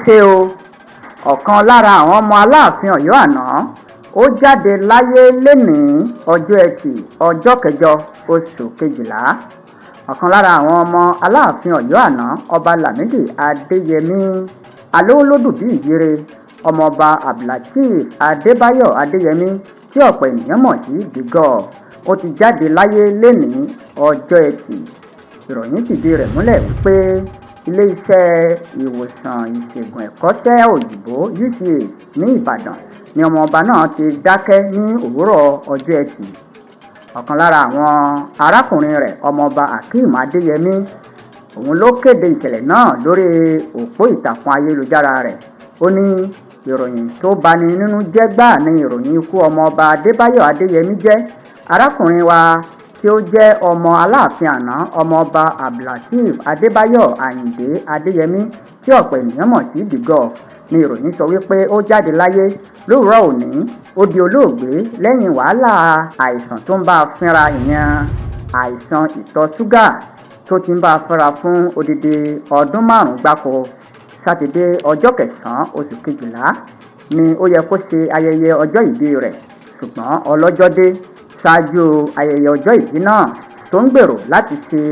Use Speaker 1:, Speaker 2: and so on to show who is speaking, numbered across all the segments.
Speaker 1: Ṣe o, ọ̀kan lára àwọn ọmọ Aláàfin Ọ̀yọ́ àná, ó jáde láyé lónìí, Ọjọ́ Etí, ọjọ́ kẹjọ oṣù kejìlá. Ọ̀kan lára àwọn ọmọ Aláàfin Ọ̀yọ́ àná, Ọba Lámìdí Adéyẹmi Alówólódù bíi Ìyèrè, Ọmọọba Abdulateef Adébáyọ̀ Adéyẹmi, tí ọ̀pọ̀ ènìyàn mọ̀ sí The Gov, ó ti jáde láyé lónìí, Ọjọ́ Etí. Ìròyìn fìdí rẹ̀ múlẹ̀ wípé iléeṣẹ́ ìwòsàn ìṣègùn ẹ̀kọ́ṣẹ́ òyìnbó UCH ní Ìbàdàn ni ọmọọba náà ti dákẹ́ ní òwúrọ̀ Ọjọ́ Etí. Ọ̀kan lára àwọn arákùnrin rẹ̀, Ọmọọba Akeem Adéyẹmi, òun ló kéde ìṣẹ̀lẹ̀ náà lórí òpó ìtàkùn ayélujára rẹ̀. Ó ní ìròyìn tó bani nínú jẹ́ gbáà ní ìròyìn ikú Ọmọọba Adébáyọ̀ Adéyẹmi jẹ́. Arákùnrin wa tí ó jẹ́ ọmọ Aláàfin àná, Ọmọọba Abdulateef Adébáyọ̀ Ayinde Adéyẹmi, tí ọ̀pọ̀ ènìyàn mọ̀ sí The Gov, ní ìròyìn sọ wípé ó jáde láyé lówùúrọ̀ òní. Ó di olóògbé lẹ́yìn wàhálà àìsàn tó ń bá a fínra, ìyẹn àìsàn ìtọ̀ ṣúgà tó ti ń bá a fínra fún odidi ọdún 5 gbáko. Sátidé, ọjọ́ kẹsàn-án oṣù kejìlá ni ó yẹ kó ṣe ayẹyẹ ọjọ́ ìbí rẹ̀, ṣùgbọ́n ọlọ́jọ́ dé ṣáájú ayẹyẹ ọjọ́ ìbí náà tó ń gbèrò láti ṣe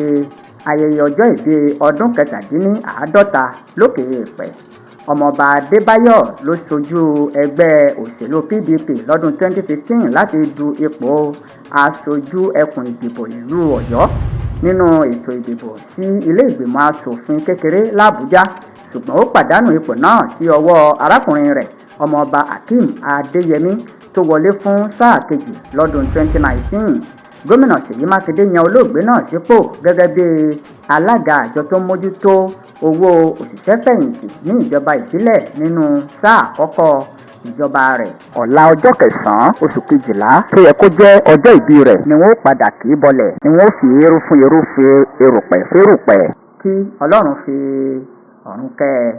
Speaker 1: ayẹyẹ ọjọ́ ìbí ọdún 47 lókè èèpẹ̀. Ọmọọba Adébáyọ̀ ló ṣojú ẹgbẹ́ òṣèlú PDP lọ́dún 2015 láti du ipò aṣojú ẹkùn ìdìbò ìlú Ọ̀yọ́ nínú ètò ìdìbò sí ilé ìgbìmọ̀ asòfin kékeré làbújá, ṣùgbọ́n ó pàdánù ipò náà sí ọwọ́ arákùnrin rẹ̀, Ọmọọba Akeem Adéyẹmi, tó wọlé fún sáà kejì lọ́dún 2019. Gómìnà Ṣèyí Mákindé yan olóògbé náà sípò gẹ́gẹ́ bí alága àjọ tó ń mójútó owó òṣìṣẹ́fẹ̀yìntì ní ìjọba ìbílẹ̀ nínú sáà àkọ́kọ́ ìjọba rẹ̀. Ọ̀la, ọjọ́ kẹsàn-án oṣù kejìlá, tó yẹ kó jẹ́ ọjọ́ ìbí rẹ̀, ni wọ́n padà kì í bọlẹ̀, ni wọ́n fi eérú fún eérú, fi erùpẹ̀ férùpẹ̀. Kí Ọlọ́run fi ọ̀run kẹ́ ẹ.